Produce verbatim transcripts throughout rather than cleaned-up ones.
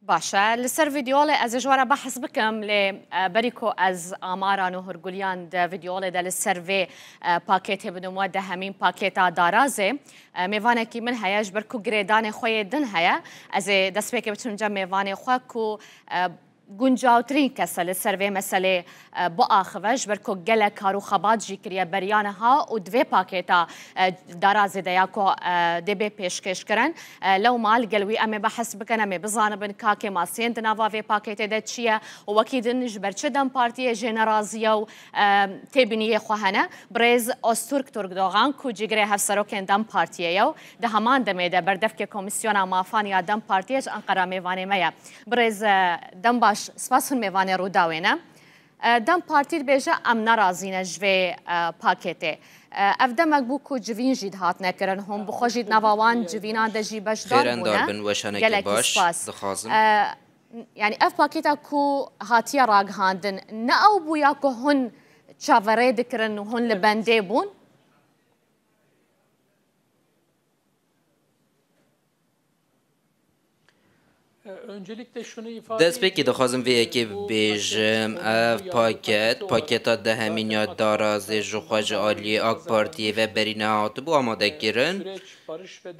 Baş e, li ser vîdeolê ez ê ji we re behs bikim, lê, e, berî ku ez amaran û hûrgulîyan di vîdeolê de li ser vê, e, pakêtê bidim we, dehemîn pakêta darazê, e, mêvanekî min heye, ji ber ku girêdanê xwe yê din heye, ez ê destpêkê biçim cem mêvanê xwe ku, e, guncawtirîn kes e li ser vê meselê, e, biaxive, ji ber ku gelek kar û xebat jî kiriye beriya niha û di vê pakêta, e, darazê de ya ku, e, dê bê pêşkêşkirin. E, lewma li gel wî em ê behs bikin, em ê bizanibin ka kêmasiyên di nava vê pakêtê de çi ye û wekî din ji ber çi DEM Partiyê jê nerazî ye û, e, têbîniyê xwe hene. Birêz Ozturk Turkdogan ku cîgirê hevserokên DEM Partiyê ye û di heman demê de berdevkê Komîsyona Mafan ya DEM Partiyê ji Enqera mêvanê me ye. Birêz, e, dem baş, spas hûn mêvanê Rûdawê ne. E, DEM Partî dibêje em nerazî ne ji vê, e, pakêtê. E, ev demek bû ku civîn jî dihatine kirin. Hûn bi xwe jî di nava wan civînan de jî beşdar Xêrendar bûne. Bin, weşaneke Gelekî baş spas. Dixwazim. E, yani ev pakêta ku hatiye ragihandin, ne ew bû ya ku hûn çaverê dikirin û hûn li bendê bûn? Destpêkî dixwazim vê yekê bibêjim, ev paket, paketa dehemîn ya darazê ji xwe ji aliyê AK Partiyê ve berî nehatibû amadekirin.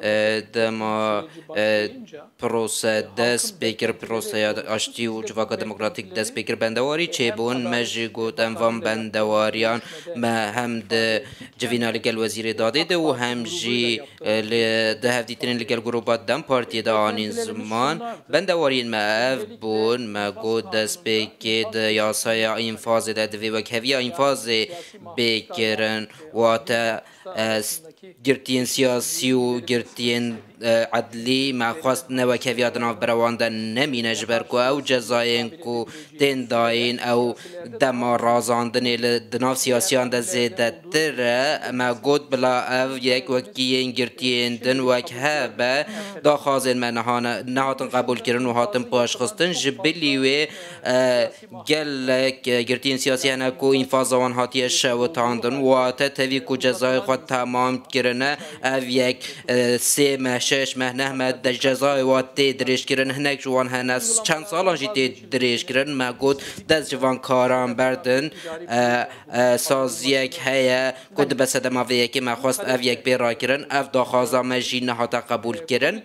E, dema, e, prose dest pê kir, proseya aştî û civaka demokratîk dest pê kir, bendewarî çêbûn. Me jî got, em van bendewariyan me hem di civîna li gel Wezîrê Dadê de û hem jî, e, li, di hevdîtinên li gel Grûpa DEM Partiyê de anîn ziman. Bendewariyên me ev bûn, me got destpêkê di yasaya înfazê de divê wekheviya înfazê bê kirin, wate, e, s-, girtiyên siyasî û girtiyên, e, edlî me xwest ne wekheviya di navbera wan de nemîne, ji ber ku ew cezayên ku tên dayîn, ew dema razandinê li, di nav siyasiyan de zêdetir e. Me got bila ev yek wekî yên girtiyên din wek hebe, daxwazên me nehane, nehatin qebûlkirin û hatin paşxistin. Ji bilî wê, e, gelek, e, girtiyên siyasî hene ku înfaza wan hatiye şewitandin, wate tevî ku cezayê xwe temam kirine, ev yek, e, sê meh, şeş meh, neh meh de cezayê wan tê dirêjkirin, hinek ji wan hene s-, çend salan jî tê dirêjkirin. Me got dest ji van karan berdin, e, e, saziyek heye ku dibe sedema vê yekê, me xwest ev yek bê rakirin, ev daxwaza me jî nehate qebûlkirin.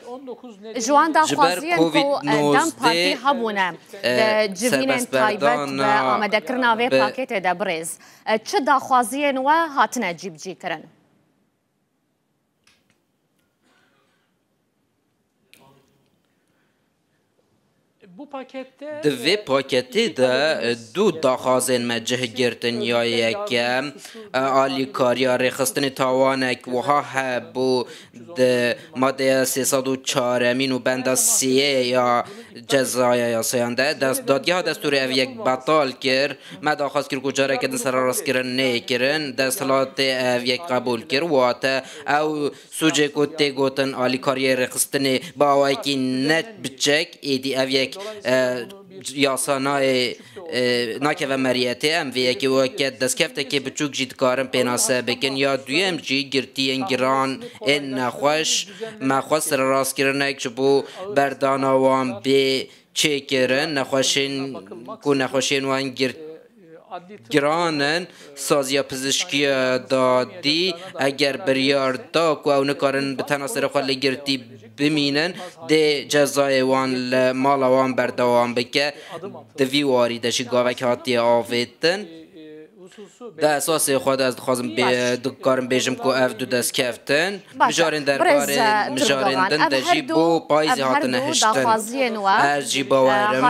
Ji wan daxwaziyên ku, e, DEM Partî hebûne, e, di civînên taybet bi amadekirina vê pakêtê de birêz, e, çi daxwaziyên we hatine cîbicîkirin? Di vê paketê de du daxwazên me cih girtin. Ya yekem, e, alîkariya rêxistinê tawanek wiha hebû di madeya sê sed û çar emîn û benda sê ya cezaya yasayan de. Dest-, dadgeha destûrê ev yek betal kir. Me daxwaz kir ku careke din sererastkirin neyê kirin. Desthilatê ev yek qebûl kir. Wate ew sûcê ku tê gotin alîkariyê rêxistinê bi awayekî ne biçek, êdî ev yek, e, yasa nayê, e, nakeve meriyetê. Em vê yekê weke destkeftekê biçûk jî dikarin pênase bikin. Ya duyem jî girtiyên giran ên nexweş, me xwest sererastkirinek ji bo berdana wan bê çêkirin, nexweşên ku nexweşiyên wan gir-, giran in, saziya pizişkiya dadî eger biryar da ku ew nikarin bi tena serê xwe li girtî bimînin, dê cezayê wan li mala wan berdewam bike. Di vî warî de jî gavek hatiye avêtin. Di esasê xwe de ez dixwazim bê-, dikarim bêjim ku ev du destkeft in. Baş e. Mijarên derbarê, mijarên din de jî bo payîzê hatine hiştin. Ez jî bawer im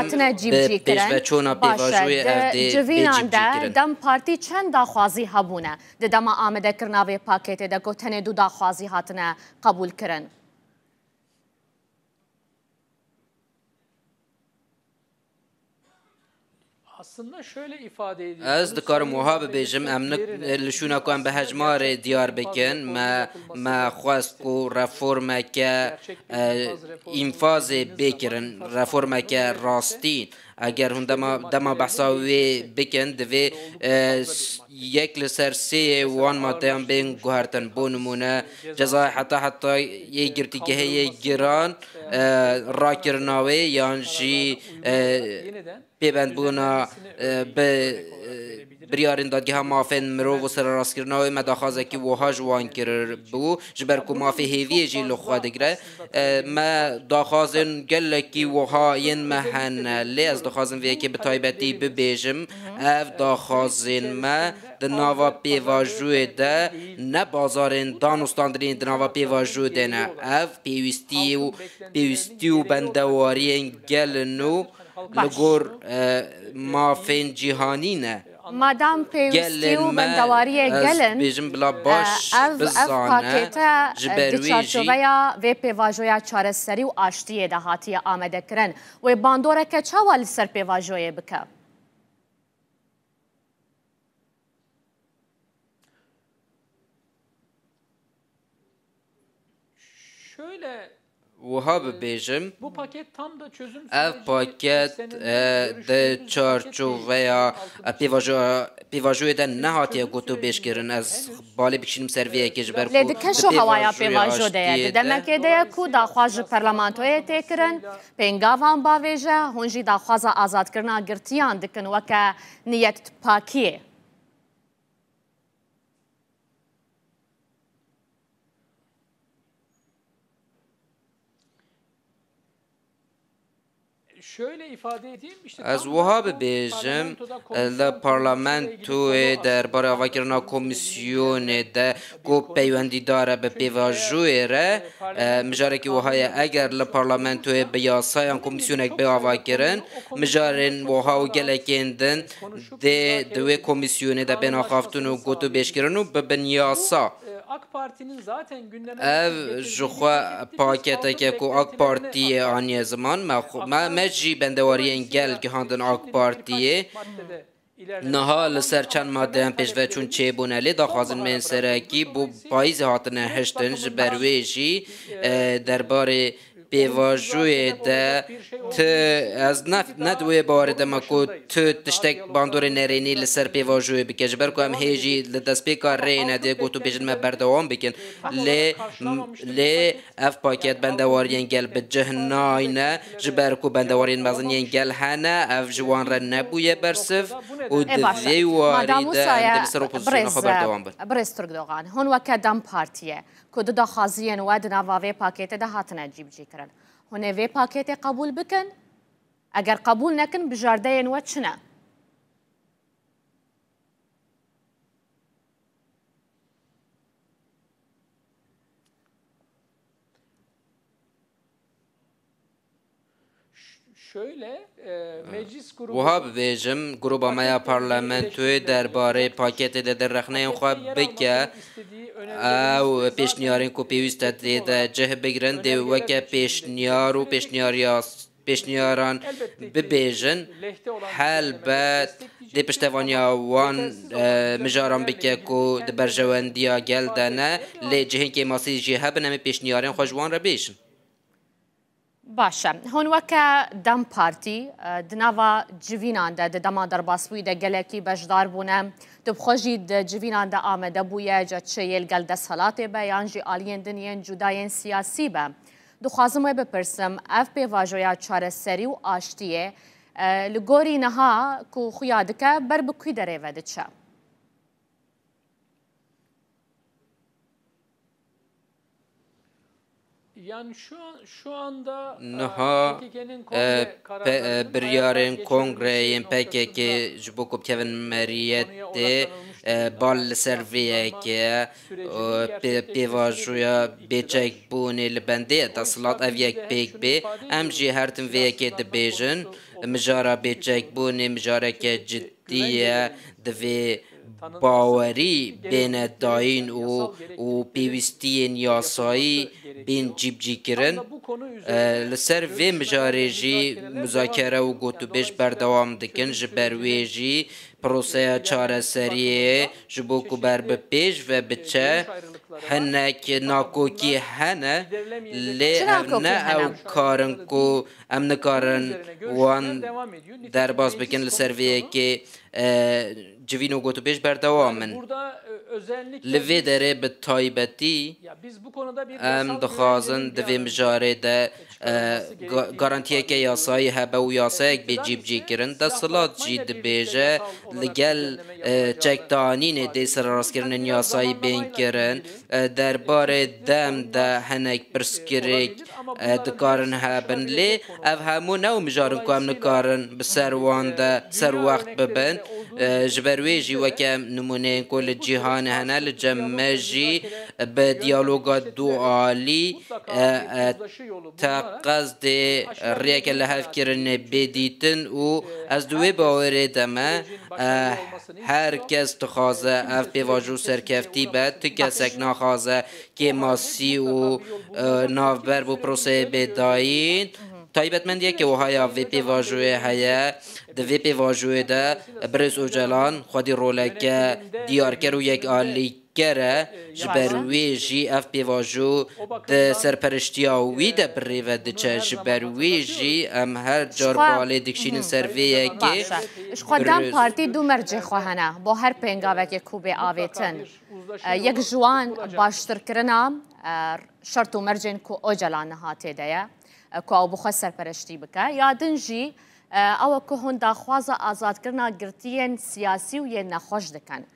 bi pêşveçûna pêvajoyê ev dê bê cîbicîkirin. DEM Partî çend daxwazî hebûne di dema amadekirina vê pakêtê de ku tenê du daxwazî hatine qebûlkirin? Ez dikarim wiha bibêjim, em nik-, li şûna ku em bi hejmarê diyar bikin, me, me xwest ku reformeke, e, înfazê bê kirin, reformeke rastî. Eger hûn dema, dema behsa wê bikin, divê, e, s-, yek li ser sê yê wan madeyan bên guhertin. Bo nimûne, cezaya heta heta yê girtîgehê yê giran, e, rakirina wê yan jî, e, pêbendbûna, e, bi, e, biryarên Dadgeha Mafên Mirov û sererastkirina wê me daxwazekî wiha ji wan kiribû, ji ber ku mafê hêviyê jî li xwe digire. E, me daxwazên gelekî wiha yên me hene, lê ez dixwazim vê yekê bi taybetî bibêjim, ev daxwazên me di nava pêvajoyê de ne bazarên dan û standinên di nava pêvajoyê de ne. Ev pêwîstî û, pêwîstî û bendewariyên gel in û li Baş. gor, e, mafên cîhanî ne. Madam pêwîstî Gelên û me, bendewariyê ez gel in, bêjim bila e, baş ev, ev bizane, pakête, ji e, ber di wê jî çarçoveya vê pêvajoya çareserî û aştiyê de hatiye amadekirin. Wê bandoreke çawa li ser pêvajoyê bike? Şöyle, Wiha e, bibêjim, bu paket tam da çözüm ev süreci paket, ekseninde e, di görüşlerin çarçoveya, gerçekleştirilmesi e, pêvajo-, pêvajoyê de nehatiye gotûbêjkirin. Ez balê bikişînim ser vê yekê ji ber Lê ku di di keşo hewaya pêvajoya pêvajo de ye. Di aştiyê de demekê de ye ku daxwaz ji parlamentoyê tê kirin, pêngavan bavêje, hûn jî daxwaza azadkirina girtiyan dikin weke niyetpakiyê. Şöyle ifade edeyim, işte Ez tam wiha da bu bibêjim, parlamentoda li komisyon parlamentoyê derbarê avakirina komîsyonê de ku peywendîdar e bi pêvajoyê re, e, mijarekî wiha ye, eger li parlamentoyê bi yasayan komîsyonek bê avakirin, mijarên wiha û gelekên din dê di wê komîsyonê de bên axaftin û gotûbêjkirin û bibin yasa. Ev ji xwe paketeke ku AK Partiyê aniye ziman, me xwe, me, me jî bendewariyên gel gihandin AK Partiyê. Niha li ser çend madeyan pêşveçûn çêbûne, lê daxwazin bên serekî bo payîzê hatine hiştin, ji ber wê jî, e, derbarê pêvajoyê de tu, ez ne, ne di wê bawerê de me ku tu tiştek bandorê nerênî li ser pêvajoyê bike, ji ber ku em hê jî li destpêka rêyê ne dê gotûbêjin me berdewam bikin. Lê, lê ev paket bendewariyên gel bi cih nayne, ji ber ku bendewariyên mezin yên gel hene, ev ji wan re nebûye bersiv û Ê di baş e. vê warî de em dê li ser opozisyona xwe berdewam bin. Birêz Turk Dogan, hûn weke DEM Partiye ku du daxwaziyên we di nava vê pakêtê de hatine cîbicîkirin. Hûn ê vê pakêtê qebûl bikin? Eger qebûl nekin, bijardeyên we çi ne? Şöyle, e, meclis grubu Wiha bibêjim, gruba me ya parlamentoyê derbarê paketê de di rexneyên xwe bike, ew pêşniyarên ku pêwîst e tê de cih bigrin, dê weke pêşniyar û pêşniyariya, pêşniyaran bibêjin. Helbet dê piştevaniya wan, e, mijaran bike ku di berjewendiya gel de ne, lê cihên kêmasî jî hebin, em ê pêşniyarên xwe ji wan re bêjin. Baş e. Hûn weke DEM Partî, e, di nava civînan de, di dema derbasbûyî de gelekî beşdar bûne. Tu bi xwe jî di civînan de amade bûye, ca çi yê li gel desthilatê be, yan jî aliyên din yên cuda yên siyasî be. Dixwazim wê bipirsim, ev pêvajoya çareserî û aştiyê, e, li gorî niha ku xuya dike, ber bi kû derê ve diçe? Yani şu an, şu anda, e, Niha, P K K'nin e, kongre pe-, e, kararlarının biryarên hayata kongre geçirilmesi yên konusunda P K K ji bo ku bikevin meriyetê, e, bal li ser vê yekê, e, pê-, pêvajoya bêçekbûnê li bendê ye, desthilat ev yek pêk bê. Em jî her tim vê yekê dibêjin, mijara bêçekbûnê mijareke cidî ye, divê bawerî bêne dayîn û, û pêwîstiyên yasayî bên cîbicîkirin. E, li ser vê mijarê jî muzakere û gotûbêj berdewam dikin. Ji ber wê jî proseya çareseriyê ji bo ku ber bi pêş ve biçe, Hinek nakokî hene, lê Çi ev nakokî ne hene? ew kar in ku em nikarin wan derbas bikin. Li ser vê yekê, e, civîn û gotûbêj berdewam in. Li vê derê bi taybetî em dixwazin di vê mijarê de, e, ga-, garantiyeke yasayî hebe û yasayek bê cîbicîkirin. Desthilat jî dibêje, li gel, e, çektanînê dê sererastkirinên yasayî bên kirin. E, derbarê dem de hinek pirsgirêk, e, dikarin hebin, lê ev hemû ne û mijar in ku em nikarin bi ser wan de serwext bibin. E, ji ber wê jî weke nimûneyên ku li cîhanê hene, li cem me jî bi diyaloga dualî, e, e, teqez dê rêyeke lihevkirinê bê dîtin û ez di wê bawerê de me, e, her kes dixwaze ev pêvajo serkeftî be, tu kesek naxwaze kêmasî û, e, navber bo proseyê bê dayîn. Taybetmendiyeke wiha ya vê pêvajoyê heye. Di vê pêvajoyê de Birêz Ocalan xwedî roleke diyarker û yekalî ker e, ji ber wê jî ev pêvajo di serperiştiya wî de bi rê ve diçe, ji ber wê jî em her car balê dikişînin ser vê yekê. Baş e. Ji xwe dem partî du mercê xwe hene bo her pêngavekê ku bê avêtin. E, yek ji wan baştirkirina, e, şert û mercên ku Ocalan niha tê de ye, e, ku ew bi xwe serperiştî bike. Ya din jî, e, ew e ku hûn daxwaza azadkirina girtiyên siyasî û yên nexweş dikin.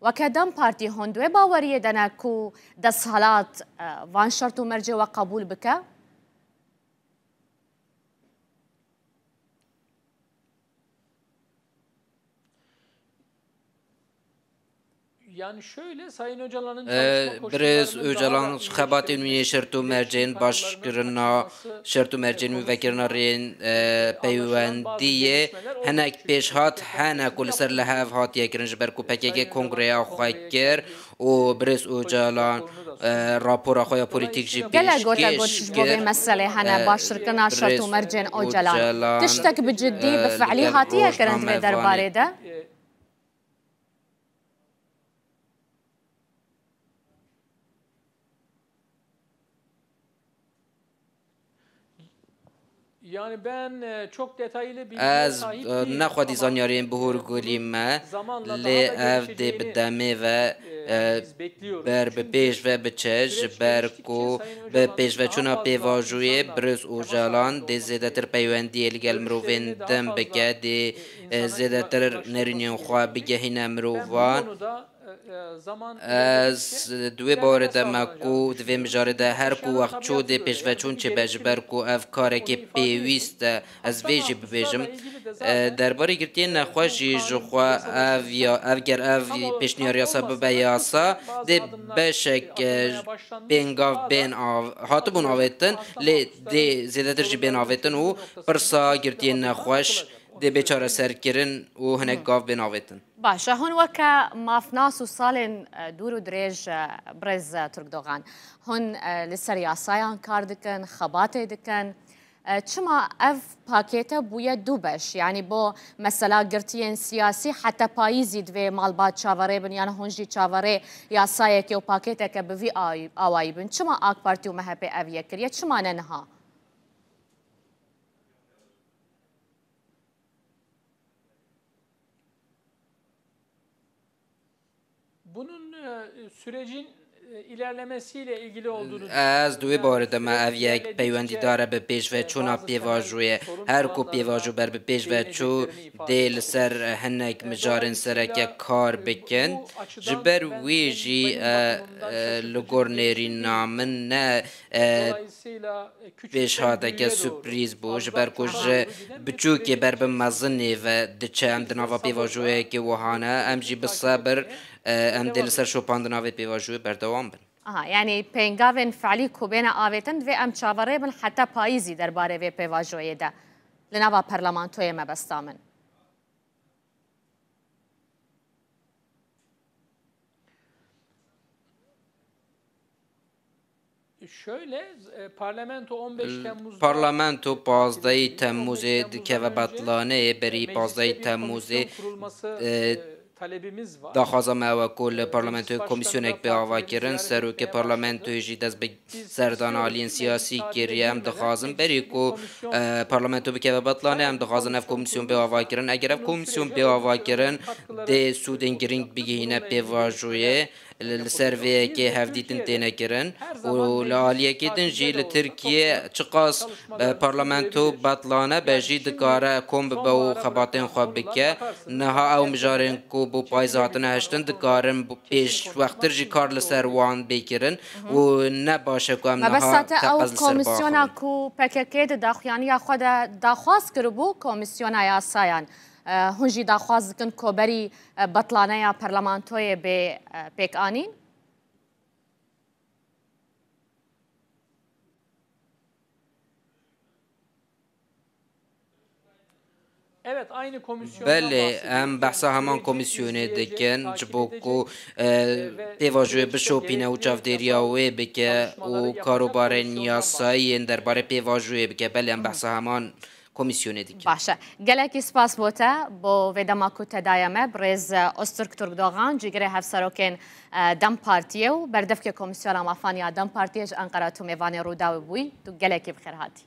Weke dem partî hûn di wê baweriyê de ne ku desthilat, e, van şert û mercê we qebûl bike? Yani şöyle, Sayın Öcalan'ın E, çalışma koşullarının Birêz daha Ocalan da xebatên wî yê şert û mercên başkirina, şert û mercên wî vekirina rêyên, e, peywendiyê, hinek pêşhat hene ku li ser li hev hatiye kirin, ji ber ku P K K kongreya xwe kir û Birêz Ocalan, e, rapora xwe ya polîtîk jî Gelek gote pêşkêş gotiş ji bo vê kir. meselê hene, E, baştirkirina şert û Birêz mercên Ocalan. Ocalan, Tiştek bi cidî, e, bi li fe'lî gel hatiye kirin di vê rojnamevanê derbarê de? Yani ben, e, çok detaylı bilgiye Ez, sahip e, değilim ne xwedî ama zanyariyên bihurgulî me, zamanla lê daha da ev dê bi gelişeceğini, demê ve, e, e, biz bekliyoruz. ber bi Çünkü pêş ve süreç biçe, ilerledikçe ji ber Sayın ku Öcalan'ın bi daha pêşveçûna fazla pêvajoyê Birêz Ocalan dê zêdetir peywendiyê li gel mirovên din bike, dê, e, zêdetir nerînên xwe bigehîne mirovan. Ez di wê bawerê de me ku di vê mijarê de her ku wext çû dê pêşveçûn çêbe, ji ber ku ev karekê pêwîst e, ez vê jî bibêjim. E, derbarê girtiyên nexweş jî ji xwe ev ya, ev ger ev pêşniyar yasa bibe yasa, dê beşek, e, pêngav bên av-, hatibûn avêtin, lê dê zêdetir jî bên avêtin û pirsa girtiyên nexweş dê bê çareserkirin û hinek gav bên avêtin. Baş e, hûn weke mafnas û salên, e, dûr û dirêj, e, birêz, e, Turkdogan, hûn, e, li ser yasayan kar dikin, xebatê dikin. E, çima ev pakête bûye du beş? Yanî bo mesela girtiyên siyasî heta payîzî divê malbat çaverê bin, yan hûn jî çaverê yasayeke û pakêteke bi vî ay-, awayî bin. Çima AK Partî û M H P ev yek kiriye? Çima ne niha? Bunun, e, sürecin, e, ilerlemesiyle ilgili olduğunu Ez di wê bawerê de me ev yek peywendîdar e bi pêşveçûna pêvajoyê. Her ku pêvajo ber bi pêş ve çû, dê li ser hinek mijarên sereke kar bikin. Ji ber wê jî, e, e, li gor nêrîna min ne, e, pêşhateke surprîz bû, ji ber ku ji biçûkê ber bi mezinê ve diçe. Em di nava pêvajoyekê wiha ne, em jî bi sebir, e, em dê li ser şopandina vê pêvajoyê berdewam bin. Aha, yanî pêngavên fe'lî ku bêne avêtin, divê em çaverê bin heta payîzî derbarê vê pêvajoyê de li nava parlamentoyê mebesta min. Şöyle, e, parlamento on beş Temmuz'da, Parlamento pazdehî Temmuzê dikeve betlaneyê, berî pazdehî Temmuzê, e, Daxwaza me ew e ku li parlamentoyê komîsyonek bê avakirin, serokê parlamentoyê jî dest bi serdana aliyên siyasî kiriye. Em dixwazin berî ku, e, parlamento bikeve betlanê, em dixwazin ev komîsyon bê avakirin. Eger ev komîsyon bê avakirin, dê sûdên girîng bigihîne pêvajoyê. Li, li ser vê yekê hevdîtin têne kirin û li aliyekê din jî li Tirkiye çiqas, e, parlamento betlane be jî dikare kom bibe û xebatên xwe bike. Niha ew mijarên ku bo payîz hatine hiştin dikarin bo pêşwextir jî kar li ser wan bê kirin û ne baş e ku em niha teqez li ser biaxivin. Mebesta te ew komîsyona ku P K K di daxuyaniya xwe de daxwaz kiribû, komîsyona yasayan, e, hûn jî daxwaz dikin ku berî, e, betlaneya parlamentoyê bê, e, pêkanîn? Belê, em behsa heman komîsyonê dikin, ji bo ku, e, pêvajoyê bişopîne û çavdêriya wê bike û karobarên yasayî yên derbarê pêvajoyê bike. Belê, em behsa heman komîsyonê dikin. Baş e. Gelekî spas bo te, bo vê dema ku te daye me. Birêz Ozturk Turkdogan, cîgirê hevserokên, e, DEM Partiyê û berdevkê Komîsyona Mafan ya DEM Partiyê ji Enqera tu mêvanê Rûdawê bûyî. Tu gelekî bi xêr hatî.